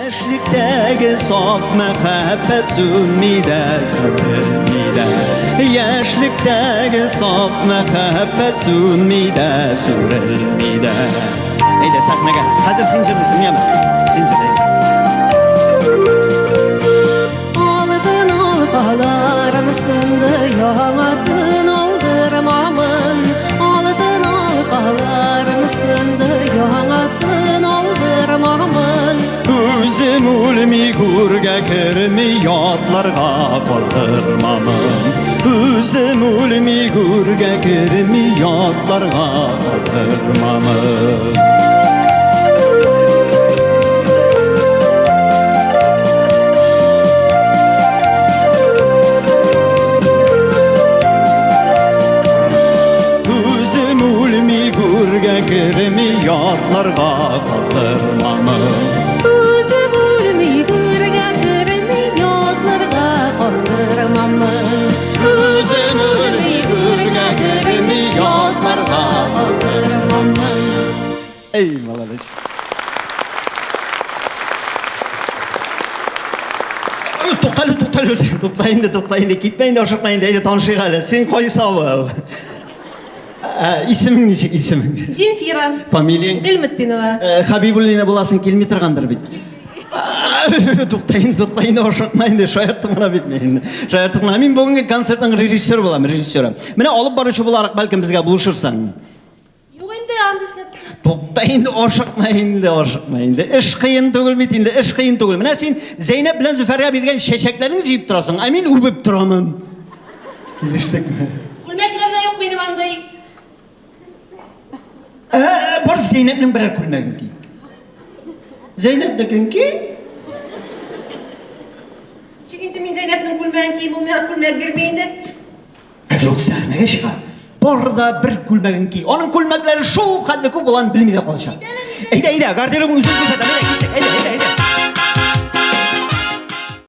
Яшьлектәге саф мәхәббәт сүнми дә, сүрелми дә. Яшьлектәге саф мәхәббәт сүнми дә, сүрелми дә. Әйдә, сәхнәгә. Хәзер син җырлыйсың, яме? Син җырлый. Алтын алкаларым сынды, яңасын алдырмамын. Алтын алкаларым сынды, яңасын алдырмамын. Үзем үлми гүргә керми ятларга калдырмамын. Үзем үлми гүргә керми ятларга калдырмамын. Үзем үлми гүргә керми ятларга калдырмамын. Үзем үлми гүргә керми ятларга калдырмамын. Үзем үлми гүргә керми ятларга калдырмамын. Эй, молодец. Туктале, туктале, тукта инде, тукта инде, китмә инде, ашыкма инде, әйдә танышыйк әле. Син кайсы авыл? Ә, Исемең ничек, исемең? Земфира. Фамилияң? Гыйльметдинова. Э, Хабибуллина буласың килми торгандыр бит. Тукта инде, тукта инде, ашыкма инде, шаярттым гына бит мин. Шаярттым гына. Мин бүгенге концертның режиссеры булам, режиссеры. Менә алып баручы буларак бәлкем безгә булышырсың. Юк инде, андый эшләр төшмә. Тукта инде, ашыкма инде, ашыкма инде. Эш кыен түгел бит инде, эш кыен түгел. Менә син Зәйнәп белән Зөфәргә биргән чәчәкләрне җыеп торасың, ә мин үбеп торамын. Килештекме? Күлмәкләр дә юк минем андый. Ә, бар Зәйнәпнең берәр күлмәген ки. Зәйнәпнекен ки. Ничек инде мин Зәйнәпнең күлмәген кием, ул миңа күлмәк бирми инде. Хәзер ул сәхнәгә чыга. Бар да бер күлмәген ки. Аның күлмәкләре шул хәтле күп, ул аны белми дә калачак. Әйдә, әйдә, гардеробын үзем күрсәтәм. Әйдә, киттек. Әйдә, әйдә, әйдә.